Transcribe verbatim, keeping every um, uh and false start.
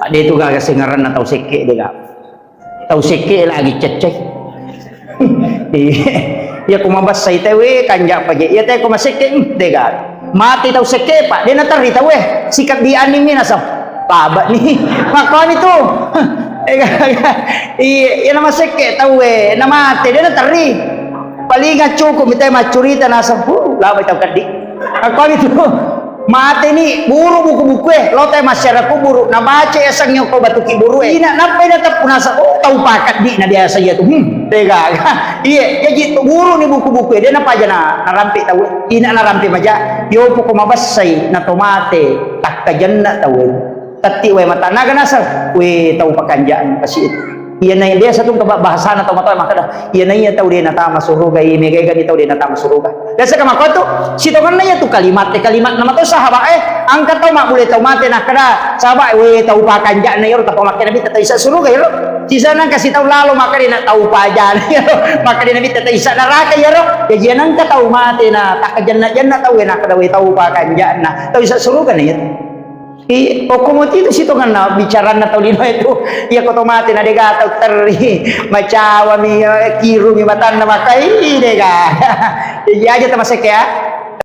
Ade tu gaga sengaranna tau sekke, de gaga. Tau sekke lagi cecce. Iya, iya, ko mabessai tauwe kanja paje. Iya, te ko masekke, hmm, de gaga. Mati tau sekke, Pak. De naterri tauwe. Sikabbi ani mi naseng. Pabani. Makkuani tu. Iya, iya, na masekke tauwe, na mate, de naterri. Paling cukup mi te maccurita naseng, huh, lama tau keddi. Makkuani tu. Mateni, buru buku-bukue, lo te massiara kuburu, nabaca yasengnge ko batu kiburu e. Ina nappai nateppu naseng, oh, tau pakeddi na biasa iya tu. Hmm, de gaga. Iye, jaji tu buru ni buku-bukue, de napaja na, narampe tau. Ina narampe maja, yopo ko mabessai, na to mate, takkajenna tau. Tetti wae mata naga naseng, we tau pakanja'na kasi itu. Iya nai biasa tu kaba bahasana tau matoa makkeda, iya naiya tau de natama suruga, iya mega gani tau de natama suruga. Biasa ka makko tu, sitongenna iya tu kalimat, eh, kalimat nama tau sahabat, eh, angka tau mabbule tau mate nakkeda, sahabat, we tau pakanja'na iyaro tau makkeda nabi tata isa suruga iyaro. Sisa nang kasi tau lalo makkeda na tau pajana iyaro, makkeda nabi tata isa neraka iyaro. Jaji nangka tau mate na takkajenna-jenna tau we nakkeda we tau pakanja'na, tau isa suruga na iyatu. Iya, okko moti tu sitongenna bicaranna tau linoe tu. Iya ko to mate na dega tau terri. Macawami, eh, kirumi matanna makai dega. Iya aja tamasekke ya.